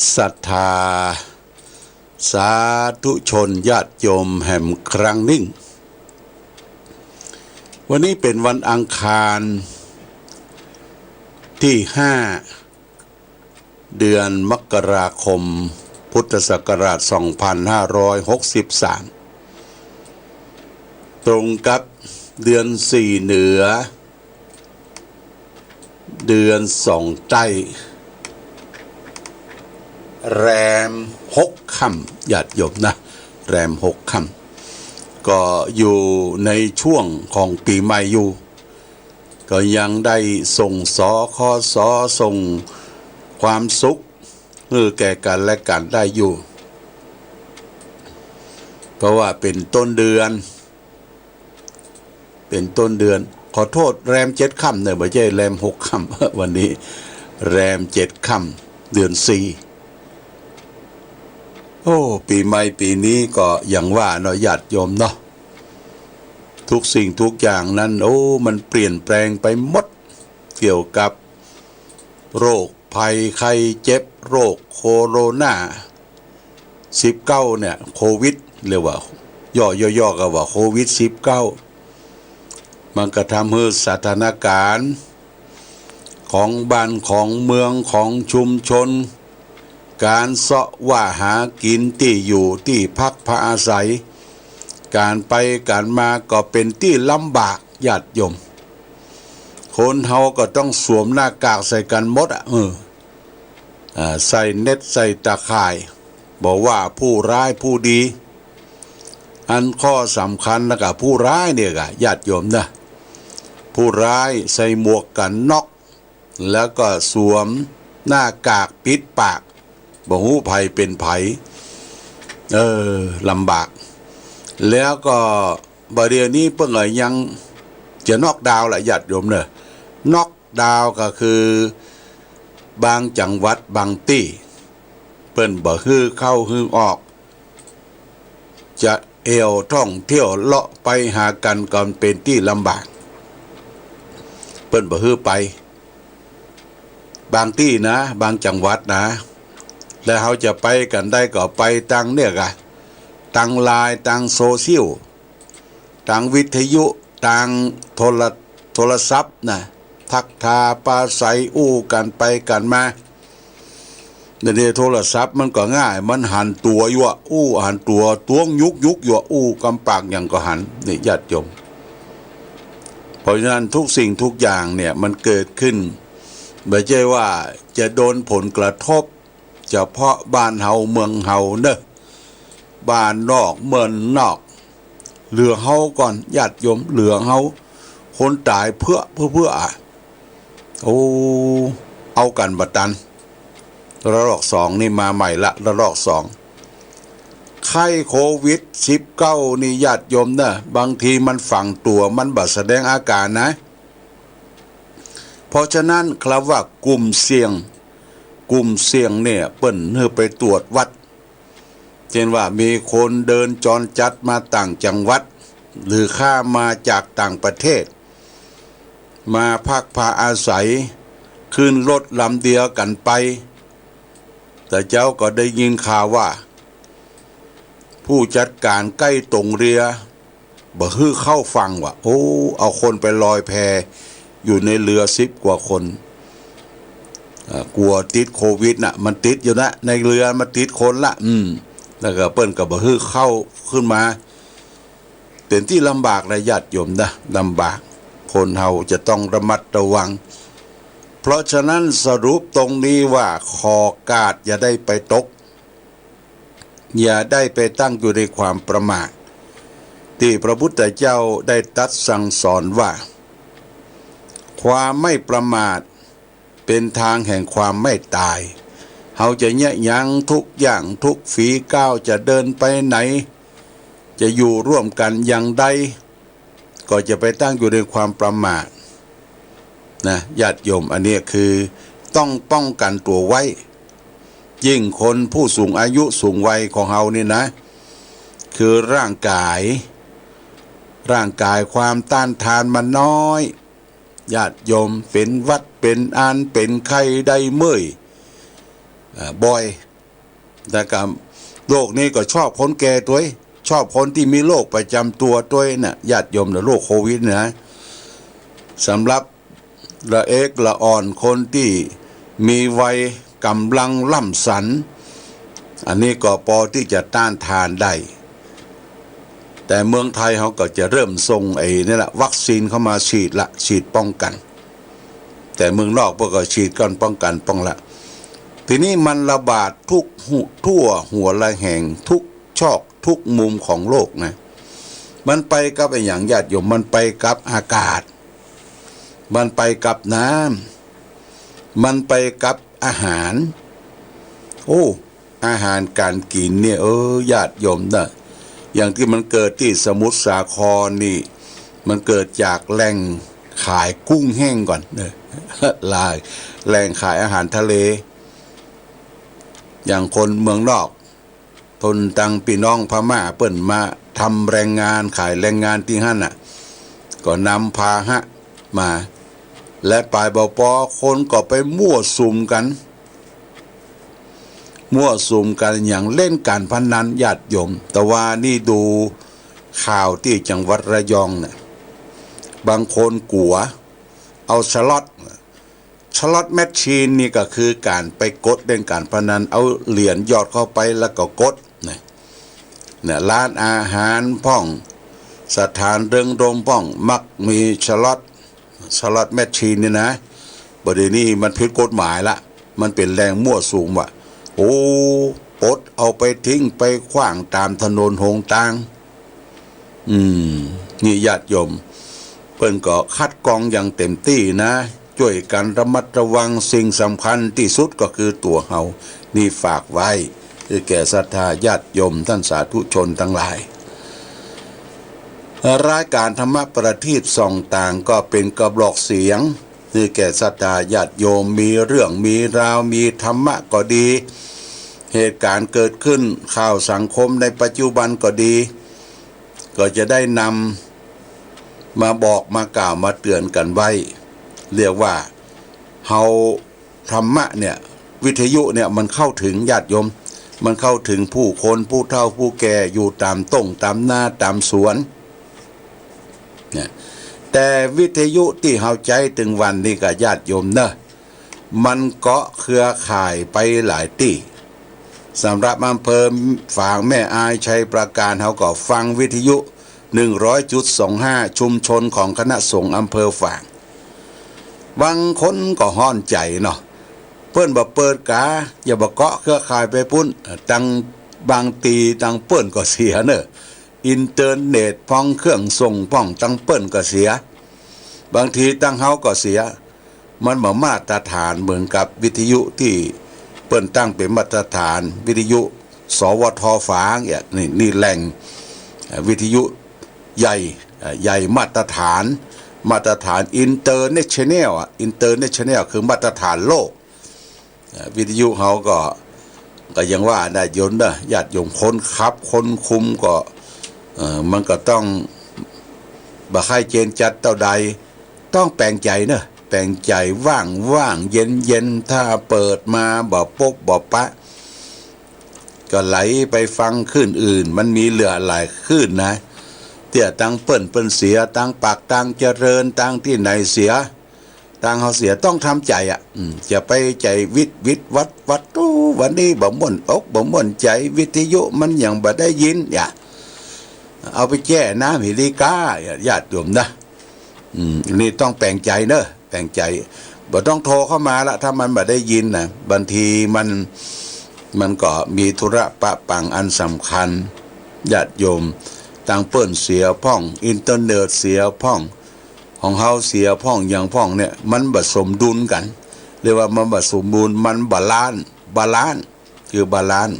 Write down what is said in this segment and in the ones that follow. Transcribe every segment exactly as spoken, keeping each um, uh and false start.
ศรัทธาสาธุชนญาติโยมแหมครั้งนึ่ง วันนี้เป๋นวันอังคารตี้ห้า เดือนมกราคม พุทธศักราชสองพันห้าร้อยหกสิบสาม ตรงกับเดือนสี่เหนือ เดือนสองใต้ แรมหกค่ำ ญาติโยมนะ แรมหกค่ำ ก็อยู่ในช่วงของปี๋ใหม่อยู่ ก็ยังได้ส่ง สคส ส่งความสุขหื้อแก่กั๋นและกั๋นได้อยู่ เพราะว่าเป๋นต้นเดือน เป๋นต้นเดือน ขอโต้ษ แรมเจ็ดค่ำเน่อ บ่ใจ้แรมหกค่ำ วันนี้แรมเจ็ดค่ำ เดือนสี่ โอ้ ปี๋ใหม่ปี๋นี้ก็อย่างว่าเนาะ ญาติโยมเนาะ ทุกสิ่งทุกอย่างนั้น โอ้ มันเปลี่ยนแปลงไปหมด เกี่ยวกับโรคภัยไข้เจ็บ โรคโคโรนาสิบเก้าเนี่ย โควิด เรียกว่า ย่อๆๆ ก็ว่าโควิดสิบเก้า มันก็ทำหื้อสถานการณ์ของบ้านของเมืองของชุมชน ก๋านเซาะว่าหากิ๋น ตี้อยู่ตี้พักพาอาศัย ก๋านไปก๋านมาก็เป๋นตี้ลำบาก ญาติโยม คนเฮาก็ต้องสวมหน้ากากใส่กั๋นหมดอะ เออ อ่า ใส่เน็ตใส่ตาข่าย บ่ว่าผู้ร้ายผู้ดี อันข้อสำคัญแล้วก็ผู้ร้ายเนี่ยก็ ญาติโยมนะ ผู้ร้ายใส่หมวกกั๋นน็อก แล้วก็สวมหน้ากากปิดปาก บ่ฮู้ใผเป๋นใผ เออ ลำบาก แล้วก็บ่าเดี่ยวนี้เปิ้นก็ยังจะน็อกดาวน์ละ ญาติโยมเน่อ น็อกดาวน์ก็คือบางจังหวัดบางตี้ เปิ้นบ่หื้อเข้าหื้อออก จะแอ่วท่องเที่ยวเลาะไปหากั๋นก็เป๋นตี้ลำบาก เปิ้นบ่หื้อไป บางตี้นะ บางจังหวัดนะ แล้วเฮาจะไปกั๋นได้ก็ไปตางเนี่ยกะ ตางไลน์ ตางโซเชียล ตางวิทยุ ตางโทร โทรศัพท์นะ ทักทาปราศรัยอู้กั๋นไปกั๋นมา เดี๋ยวนี้โทรศัพท์มันก็ง่าย มันหันตั๋วอยู่อะ อู้หันตั๋ว ตั๋วยุกๆ อยู่อะ อู้กำปากหยังก็หัน นี่ญาติโยม เพราะฉะนั้นทุกสิ่งทุกอย่างเนี่ยมันเกิดขึ้น บ่ใจ้ว่าจะโดนผลกระทบเฉพาะบ้านเฮาเมืองเฮาเน่อ บ้านนอกเมืองนอก เหลือเฮาก่อน ญาติโยม เหลือเฮา คนต๋ายเปื้อ เปื้อ เปื้ออะ โอ้ เอากั๋นบ่ตัน ระลอกสองนี่มาใหม่ละ ระลอกสอง ไข้โควิดสิบเก้านี่ญาติโยมเน่อ บางทีมันฝังตั๋ว มันบ่แสดงอาก๋านนะ เพราะฉะนั้นคำว่ากลุ่มเสี่ยง กลุ่มเสี่ยงเนี่ยเปิ้นหื้อไปตรวจวัด เช่นว่ามีคนเดินจรจัดมาต่างจังหวัด หรือข้ามมาจากต่างประเทศ มาพักพาอาศัย ขึ้นรถลำเดียวกั๋นไป แต่เจ้าก็ได้ยินข่าวว่า ผู้จัดก๋านใก้ตงเรือ บ่หื้อเข้าฝั่งว่ะ โอ้ เอาคนไปลอยแพอยู่ในเรือสิบกว่าคน อ่า กั๋วติดโควิดน่ะ มันติดอยู่นะ ในเรือมันติดคนละ อืม แล้วก็เปิ้นก็บ่หื้อเข้าขึ้นมา เป๋นตี้ลำบากนะญาติโยมนะ ลำบาก คนเฮาจะต้องระมัดระวัง เพราะฉะนั้นสรุปตรงนี้ว่าขอกาดอย่าได้ไปตก อย่าได้ไปตั้งอยู่ในความประมาท ตี้พระพุทธเจ้าได้ตรัสสั่งสอนว่า ความไม่ประมาทเป๋นทางแห่งความไม่ต๋าย เฮาจะเยียะหยังทุกอย่างทุกฝีก้าว จะเดินไปไหน จะอยู่ร่วมกั๋นอย่างใด ก็จะไปตั้งอยู่ในความประมาทนะ ญาติโยม อันนี้คือต้องป้องกันตั๋วไว้ ยิ่งคนผู้สูงอายุสูงวัยของเฮานี่นะ คือร่างกาย ร่างกายความต้านทานมันน้อย ญาติโยม เป๋นหวัดเป๋นอาน เป๋นไข้ได้เมื่อย อ่า บ่อย แต่ก็โรคนี้ก็ชอบคนแก่ตวย ชอบคนตี้มีโรคประจำตัวตวยน่ะ ญาติโยมนะ โรคโควิดนะ สำหรับละเอกละอ่อน คนตี้มีวัยก๋ำลังล่ำสัน อันนี้ก็ปอตี้จะต้านทานได้ แต่เมืองไทยเฮาก็จะเริ่มส่งไอ้นี่แหละ วัคซีนเข้ามาฉีดละ ฉีดป้องกัน แต่เมืองนอกเปิ้นก็ฉีดกั๋นป้องกันป้องละ ทีนี้มันระบาดทุกหุ ทั่วหัวระแหง ทุกซอกทุกมุมของโลกนะ มันไปกับอะหยังญาติโยม มันไปกับอากาศ มันไปกับน้ำ มันไปกับอาหาร โอ้ อาหารก๋านกิ๋นเนี่ย เออ ญาติโยมนะ อย่างตี้มันเกิดตี้สมุทรสาครนี่ มันเกิดจากแหล่งขายกุ้งแห้งก่อนเนอะ แหล่งขายอาหารทะเล อย่างคนเมืองนอก คนตังปี้น้องพม่าเปิ้นมาทำแรงงาน ขายแรงงานตี้หั้นน่ะ ก็นำพาหะมา และป๋ายบ่ปอ คนก็ไปมั่วสุมกั๋น มั่วสุมกั๋นอะหยัง เล่นก๋านพนันญาติโยม แต่ว่านี่ดูข่าวตี้จังหวัดระยองน่ะ บางคนกั๋ว เอาสล็อต สล็อตแมชชีนนี่ก็คือก๋านไปกดเล่นก๋านพนัน เอาเหรียญหยอดเข้าไปแล้วก็กดนะ เนี่ย ร้านอาหารพ่อง สถานเริงรมย์พ่อง มักมีสล็อต สล็อตแมชชีนนี่นะ บ่าเดี่ยวนี้มันผิดกฎหมายละ มันเป๋นแหล่งมั่วสุมว่ะ โอ้ ปลดเอาไปทิ้งไปขว้างต๋ามถนนหนตาง อืม นี่ญาติโยม เปิ้นก็คัดกรองอย่างเต็มตี้นะ จ้วยกั๋นระมัดระวัง สิ่งสำคัญตี้สุดก็คือตั๋วเฮา นี่ฝากไว้ หื้อแก่ศรัทธาญาติโยมต้านสาธุชนตังหลาย รายก๋านธรรมะประทีปส่องตางก็เป๋นกระบอกเสียง หื้อแก่ศรัทธาญาติโยม มีเรื่องมีราว มีธรรมะก็ดี เหตุก๋ารณ์เกิดขึ้น ข่าวสังคมในปัจจุบันก็ดี ก็จะได้นำมาบอก มากล่าว มาเตื๋อนกั๋นไว้ เรียกว่าเฮา ธรรมะเนี่ย วิทยุเนี่ยมันเข้าถึงญาติโยม มันเข้าถึงผู้คน ผู้เฒ่าผู้แก่ อยู่ต๋ามต้งต๋ามนา ต๋ามสวน เนี่ย แต่วิทยุตี้เฮาใจ๊ตึงวันนี้ก่าญาติโยมเนอะ มันเกาะเครือข่ายไปหลายตี้ สำหรับอำเภอฝางแม่อาย ชัยปราการ เฮาก็ฟังวิทยุ หนึ่งร้อยจุดสองห้า ชุมชนของคณะสงฆ์อำเภอฝาง บางคนก็ฮ้อนใจ๋เนาะ เปิ้นบ่เปิดกา อย่าบ่เกาะเครือข่ายไปปุ้น ตังบางตี้ตังเปิ้นก็เสียเนอะ อินเทอร์เน็ตพ่อง เครื่องส่งพ่อง ตังเปิ้นก็เสีย บางทีตังเฮาก็เสีย มันบ่มาตรฐานเหมือนกับวิทยุตี้เปิ้นตั้งเป๋นมาตรฐาน วิทยุ สวท ฝางเนี่ย นี่ นี่แหล่ง เอ่อ วิทยุใหญ่ เอ่อ ใหญ่มาตรฐาน มาตรฐาน international อะ international คือมาตรฐานโลก เอ่อ วิทยุเฮาก็ ก็อย่างว่านะโยมเนอะ ญาติโยม คนขับ คนคุมก็ เอ่อ มันก็ต้อง บ่ใค่เจนจัดเต้าใด ต้องแป๋งใจ๋เนอะ แป๋งใจ๋ ว่างๆ เย็นๆ ถ้าเปิดมาบ่ปบบ่ปะ ก็ไหลไปฟังคลื่นอื่น มันมีเหลือหลายคลื่นนะ เตี้ย ตังเปิ้น เปิ้นเสีย ตังปาก ตังเจริญ ตังตี้ไหนเสีย ตังเฮาเสีย ต้องทำใจ๋อะ อืม จะไปใจ๋วิดวิดวัดวัด ตู้ วันนี้บ่ม่วนอกบ่ม่วนใจ๋ วิทยุมันยังบ่ได้ยิน อย่า เอาไปแจ้น้ำหิริกา อย่า ญาติโยมนะ อืม นี่ต้องแป๋งใจ๋เนอะ แป๋งใจ๋ บ่ต้องโทรเข้ามาละ ถ้ามันบ่ได้ยินนะ บางทีมัน มันก็มีธุระปะปังอันสำคัญ ญาติโยม ตังเปิ้นเสียพ่อง อินเทอร์เน็ตเสียพ่อง ของเฮาเสียพ่อง อย่างพ่องเนี่ย มันบ่สมดุลกั๋น เรียกว่ามันบ่สมบูรณ์ มันบาลานซ์ บาลานซ์ คือบาลานซ์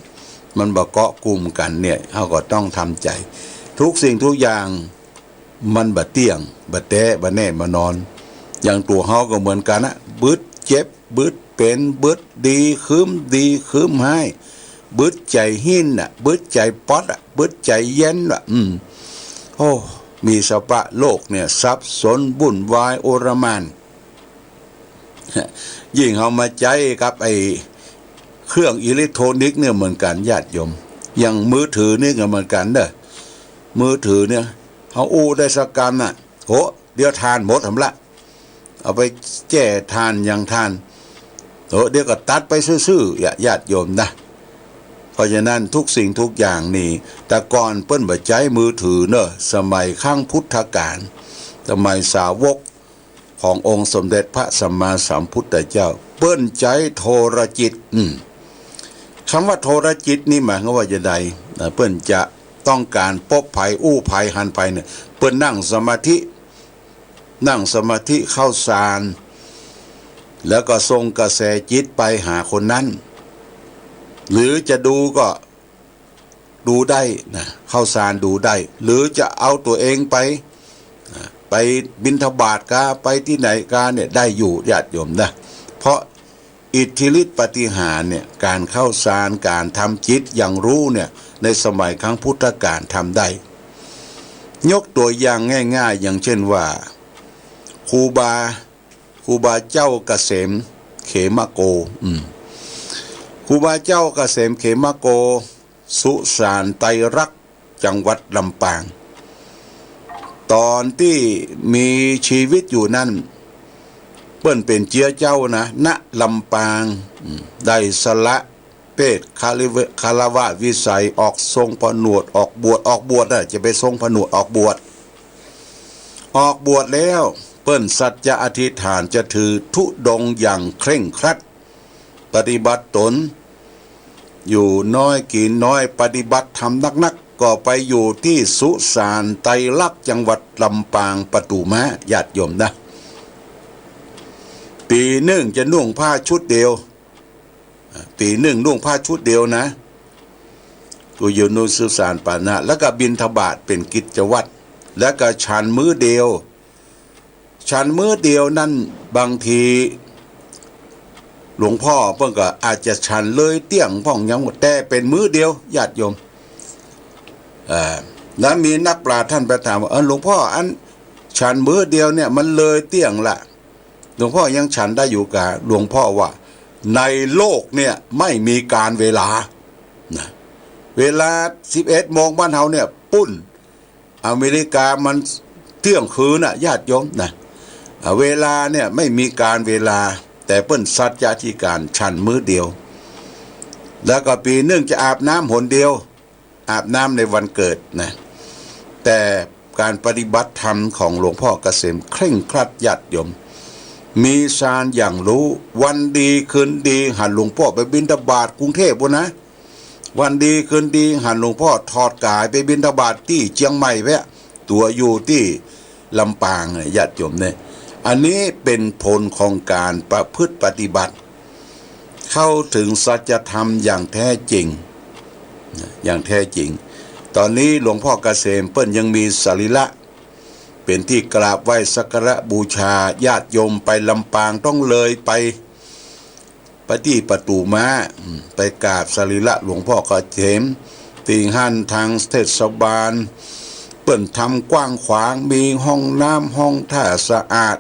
มันบ่เกาะกุมกั๋นเนี่ย เฮาก็ต้องทำใจ๋ ทุกสิ่งทุกอย่าง มันบ่เตี้ยง บ่แต๊ บ่แน่ บ่นอน อย่างตั๋วเฮาก็เหมือนกั๋นนะ บึดเจ็บ บึดเป๋น บึดดีครึ้ม ดีครึ้มฮ้าย บึดใจ๋หิ้นน่ะ บึดใจ๋ป๊อดอะ บึดใจ๋เย็นว่ะ อืม โอ้ มีสภาพโลกเนี่ย สับสน วุ่นวาย โอลหม่าน ยิ่งเฮามาใจ๊กับไอ้เค เครื่องอิเล็กทรอนิกส์เนี่ยเหมือนกั๋นญาติโยม อย่างมือถือนี่ก็เหมือนกั๋นเน่อ มือถือเนี่ย เฮาอู้ได้สักกำน่ะ โห เดี๋ยวถ่านหมดหำละ เอาไปแจ้ถ่านยังถ่าน โห เดี๋ยวก็ตัดไปซื่อๆ ญาติโยมนะ เพราะฉะนั้นทุกสิ่งทุกอย่างนี่ แต่ก่อนเปิ้นบ่ใจ๊มือถือเน่อ สมัยครั้งพุทธกาล สมัยสาวก ขององค์สมเด็จพระสัมมาสัมพุทธเจ้า เปิ้นใจ๊โทรจิต อืม กำว่าโทรจิตนี่หมายความว่าจาใด เปิ้นจะต้องก๋านปบใผ อู้ใผ หันใผเนี่ย เปิ้นนั่งสมาธิ นั่งสมาธิเข้าฌาน แล้วก็ส่งกระแสจิตไปหาคนนั้น หรือจะดูก็ ดูได้นะ เข้าฌานดูได้ หรือจะเอาตั๋วเองไป อ่า ไปบิณฑบาตกา ไปตี้ไหนกาเนี่ยได้อยู่ญาติโยมนะ เพราะอิทธิฤทธิปาฏิหาริย์เนี่ย ก๋านเข้าฌาน ก๋านทำจิตอย่างรู้เนี่ย ในสมัยครั้งพุทธกาลทำได้ ยกตั๋วอย่างง่ายๆ อย่างเช่นว่า ครูบา ครูบาเจ้าเกษมเขมโก อืม ครูบาเจ้าเกษมเขมโก สุสานไตรลักษณ์ จังหวัดลำปาง ต๋อนตี้มีจีวิตอยู่นั้น เปิ้นเป๋นเจี๊ยะเจ้านะ ณ ลำปาง อืม ได้สละเพศคฤหะ คฤหะวิสัย ออกทรงผนวช ออกบวช ออกบวชน่ะ จะไปทรงผนวช ออกบวช ออกบวชแล้ว เปิ้นสัจจะอธิษฐานจะถือธุดงค์อย่างเคร่งครัด ปฏิบัติตน อยู่น้อยกิ๋นน้อย ปฏิบัติธรรมนักๆ ก็ไปอยู่ตี้สุสานไตรลักษณ์ จังหวัดลำปาง ประตู๋ม้า ญาติโยมนะ ปี๋นึ่งจะนุ่งผ้าชุดเดียว อ่า ปี๋นึ่งนุ่งผ้าชุดเดียวนะ ก็อยู่ในสุสานปานะ แล้วก็บิณฑบาตเป๋นกิจวัตร แล้วก็ฉันมื้อเดียว ฉันมื้อเดียวนั้น บางทีหลวงพ่อเปิ้นก็อาจจะฉันเลยเตี้ยงพ่องหยัง แต่เป๋นมื้อเดียว ญาติโยม เอ่อ แล้วมีนักปราชญ์ท่านไปถามว่า เออ หลวงพ่อ อันฉันมื้อเดียวเนี่ยมันเลยเตี้ยงละ หลวงพ่อยังฉันได้อยู่กา หลวงพ่อว่า ในโลกเนี่ยไม่มีกาลเวลา นะ เวลาสิบเอ็ดโมงบ้านเฮาเนี่ย ปุ้น อเมริกามันเตี้ยงคืนน่ะ ญาติโยมนะ อ่า เวลาเนี่ยไม่มีกาลเวลา แต่เปิ้นสัจจะอธิษฐานฉันมื้อเดียว แล้วก็ปี๋นึ่งจะอาบน้ำหนเดียว อาบน้ำในวันเกิดนะ แต่ก๋านปฏิบัติธรรมของหลวงพ่อเกษมเคร่งครัด ญาติโยม มีฌานอย่างรู้ วันดีคืนดีหันหลวงพ่อไปบิณฑบาตกรุงเทพฯปู๊นนะ วันดีคืนดีหันหลวงพ่อถอดก๋ายไปบิณฑบาตตี้เจียงใหม่แวะ ตั๋วอยู่ตี้ลำปางเนี่ย ญาติโยมเนี่ย อันนี้เป๋นผลของก๋านประพฤติปฏิบัติ เข้าถึงสัจธรรมอย่างแท้จริง อย่างแท้จริง ต๋อนนี้หลวงพ่อเกษมเปิ้นยังมีสรีระ เป๋นตี้กราบไหว้สักการะบูชา ญาติโยมไปลำปางต้องเลยไป ไปตี้ประตู๋ม้า อืม ไปกราบสรีระหลวงพ่อเกษม ตี้หั้นทางเทศบาลเปิ้นทำกว้างขวาง มีห้องน้ำห้องท่าสะอาด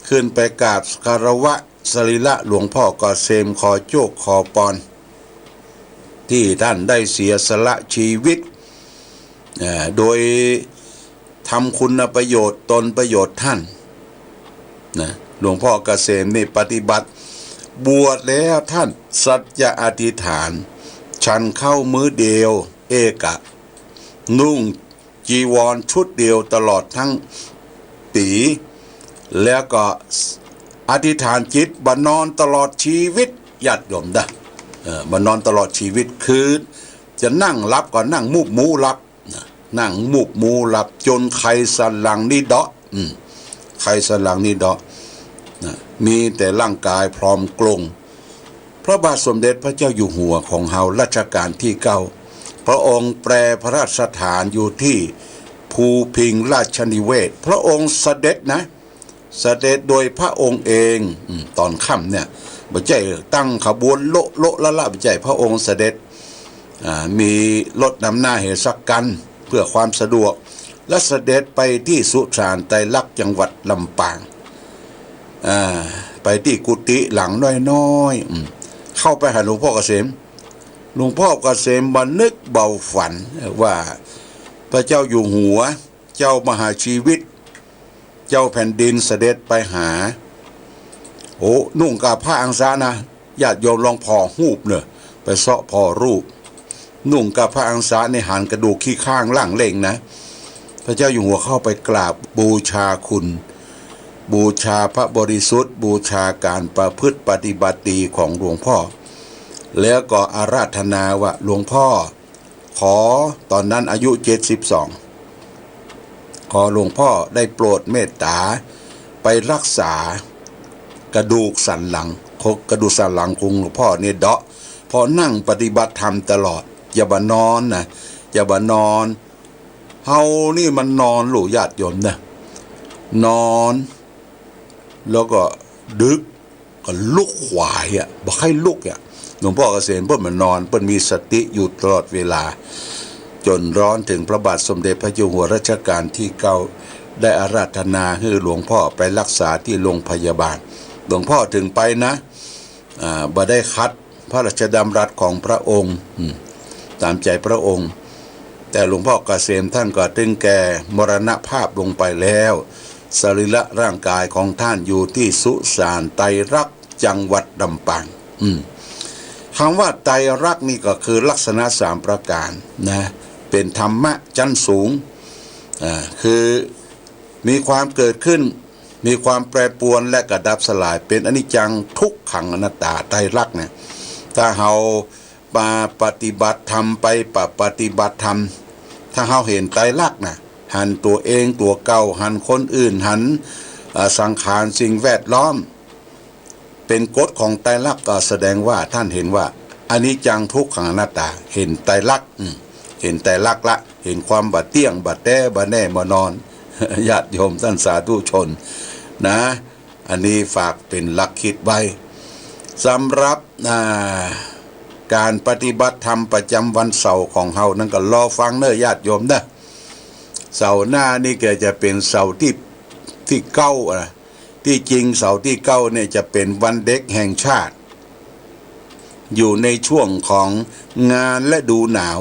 ขึ้นไปกราบคารวะสรีระหลวงพ่อเกษม ขอโจคขอปอน ตี้ท่านได้เสียสละจีวิต เอ่อ โดยทำคุณประโยชน์ตนประโยชน์ท่าน นะ หลวงพ่อเกษมนี่ปฏิบัติ บวชแล้วท่านสัจจะอธิษฐาน ฉันข้าวมื้อเดียว เอกะ นุ่งจีวรชุดเดียวตลอดทั้งปี๋ แล้วก็อธิษฐานจิตบ่นอนตลอดจีวิต ญาติโยมนะ เอ่อ บ่นอนตลอดจีวิต คือจะนั่งหลับก็นั่งมูบมูหลับ นะ นั่งมูบมูหลับจ๋นไขสันหลังนี่เดาะ อืม ไขสันหลังนี่เดาะ นะ มีแต่ร่างก๋ายพร้อมโกร่ง พระบาทสมเด็จพระเจ้าอยู่หัวของเฮารัชกาลตี้เก้า พระองค์แปรพระราชฐานอยู่ตี้ภูพิงค์ราชนิเวศน์ พระองค์เสด็จนะ เสด็จโดยพระองค์เอง อืม ต๋อนค่ำเนี่ย บ่ใจ้ตั้งขบวนโละโละละละ บ่ใจ้ พระองค์เสด็จ อ่า มีรถนำหน้าเหสักคันเพื่อความสะดวก และเสด็จไปตี้สุสานไตรลักษณ์จังหวัดลำปาง อ่า ไปตี้กุฏิหลังน้อยๆ อืม เข้าไปหาหลวงพ่อเกษม หลวงพ่อเกษมบ่นึกบ่ฝันว่าพระเจ้าอยู่หัว เจ้ามหาชีวิต เจ้าแผ่นดินเสด็จไปหา โอ้ นุ่งกาผ้าอังสะนะ ญาติโยมลองผ่อฮูปเน่อ ไปเซาะผ่อฮูป นุ่งกาผ้าอังสะนี่หันกระดูกขี้ข้างล่างเล่งนะ พระเจ้าอยู่หัวเข้าไปกราบบูชาคุณ บูชาพระบริสุทธิ์ บูชาการประพฤติปฏิบัติดีของหลวงพ่อ แล้วก็อาราธนาว่า หลวงพ่อ ขอ ตอนนั้นอายุเจ็ดสิบสอง ขอหลวงพ่อได้โปรดเมตตาไปรักษากระดูกสันหลัง กระดูกสันหลังของหลวงพ่อนี่เดาะ เพราะนั่งปฏิบัติธรรมตลอด อย่าบ่านอนนะ อย่าบ่านอน เฮานี่มันนอนลูกญาติโยมนะ นอน แล้วก็ดึก ก็ลุกขวายอะ บ่ใค่อยลุกอะ หลวงพ่อเกษมเปิ้นบ่านอน เปิ้นมีสติอยู่ตลอดเวลา จนร้อนถึงพระบาทสมเด็จพระเจ้าอยู่หัวรัชกาลที่เก้า ได้อาราธนาหื้อหลวงพ่อไปรักษาที่โรงพยาบาล หลวงพ่อถึงไปนะ อ่า บ่ได้ขัดพระราชดำรัสของพระองค์ อืม ตามใจพระองค์ แต่หลวงพ่อเกษมท่านก็ถึงแก่มรณภาพลงไปแล้ว สรีระร่างกายของท่านอยู่ที่สุสานไตรรักษ์ จังหวัดลำปาง อืม คำว่าไตรลักษณ์นี่ก็คือลักษณะสามประการนะ เป็นธรรมะชั้นสูง อ่า คือมีความเกิดขึ้น มีความแปรปรวนและก็ดับสลาย เป็นอนิจจังทุกขังอนัตตา ไตรลักษณ์เนี่ย ถ้าเฮามาปฏิบัติธรรม ไปปะปฏิบัติธรรม ถ้าเฮาหันไตรลักษณ์นะ หันตั๋วเองตั๋วเก่า หันคนอื่น หัน เอ่อ สังขารสิ่งแวดล้อม เป็นกฎของไตรลักษณ์ ก็แสดงว่าท่านหันว่าอนิจจังทุกขังอนัตตา หันไตรลักษณ์ อืม หันไตรลักษณ์ละ หันความบ่เตี้ยง บ่แต๊ บ่แน่ บ่นอน ญาติโยมท่านสาธุชนนะ อันนี้ฝากเป็นหลักคิดไว้ สำหรับ อ่า การปฏิบัติธรรมประจำวันเสาร์ของเฮานั้นก็รอฟังเน่อญาติโยมเน่อ เสาร์หน้านี่ก็จะเป็นเสาร์ที่ ที่เก้านะ ที่จริงเสาร์ที่เก้าเนี่ยจะเป็นวันเด็กแห่งชาติ อยู่ในช่วงของงานฤดูหนาว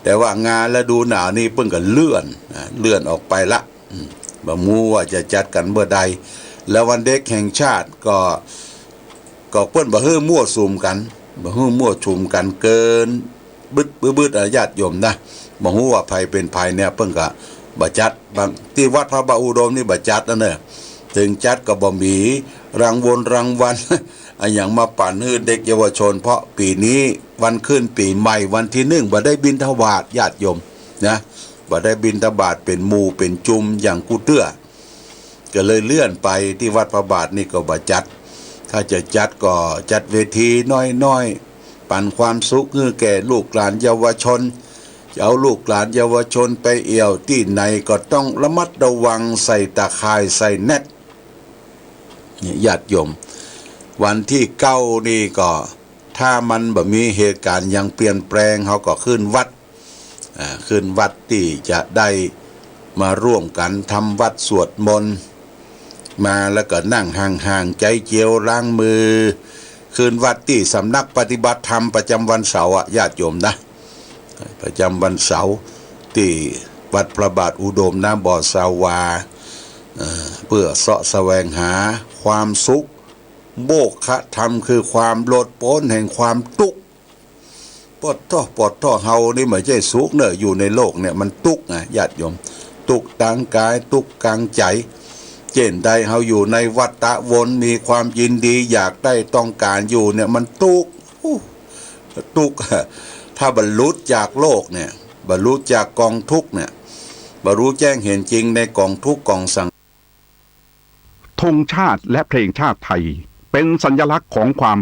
แต่ว่างานฤดูหนาวนี่เปิ้นก็เลื่อนนะ เลื่อนออกไปละ อืม บ่ฮู้ว่าจะจัดกั๋นเมื่อใด แล้ววันเด็กแห่งชาติก็ ก็เปิ้นบ่หื้อมั่วสุมกั๋น บ่หื้อมั่วสุมกั๋นเกิน บึด บึด บึด อะ ญาติโยมนะ บ่ฮู้ว่าใผเป๋นใผเนี่ย เปิ้นก็บ่จัด บาง ตี้วัดพระบาทอุดมนี่บ่จัดนะเน่อ เถิงจัดก็บ่มีรางวงรางวัล อะหยังมาปั๋นหื้อเด็กเยาวชน เพราะปี๋นี้วันขึ้นปี๋ใหม่วันตี้นึ่งบ่ได้บิณฑบาตญาติโยมนะ บ่ได้บิณฑบาตเป๋นหมู่เป๋นจุมอย่างกู้เตื้อ ก็เลยเลื่อนไป ตี้วัดพระบาทนี่ก็บ่จัด ถ้าจะจัดก็จัดเวทีน้อยๆ ปั๋นความสุขหื้อแก่ลูกหลานเยาวชน จะเอาลูกหลานเยาวชนไปเอี่ยวตี้ไหนก็ต้องระมัดระวัง ใส่ตาข่ายใส่เน็ต เนี่ยญาติโยม วันตี้เก้านี่ก็ ถ้ามันบ่มีเหตุก๋ารณ์หยังเปลี่ยนแปลง เฮาก็ขึ้นวัด อ่า ขึ้นวัดตี้จะได้มาร่วมกั๋นทำวัตรสวดมนต์ มาแล้วก็นั่งห่างๆ ใจ๊เจลล้างมือ ขึ้นวัดตี้สำนักปฏิบัติธรรมประจำวันเสาร์อะ ญาติโยมนะ ประจำวันเสาร์ตี้วัดพระบาทอุดมนะ บ่อสาวา เอ่อ เปื้อเซาะแสวงหาความสุข โมกขธรรม คือความหลุดป๊นแห่งความตุ๊กข์ ปอดท้อ ปอดท้อ เฮานี่บ่ใจ้สุขเน่อ อยู่ในโลกเนี่ยมันตุ๊กข์นะญาติโยม ตุ๊กข์ตางก๋าย ตุ๊กข์ตางใจ๋ เจ้นใดเฮาอยู่ในวัฏฏะวน มีความยินดีอยากได้ต้องก๋านอยู่เนี่ยมันตุ๊กข์ อู้ ตุ๊กข์ ถ้าบ่หลุดจากโลกเนี่ย บ่หลุดจากก๋องทุกข์เนี่ย บ่ฮู้แจ้งหันจริงในก๋องทุกข์ก๋องสัง ธงชาติและเพลงชาติไทย เป็นสัญลักษณ์ของความ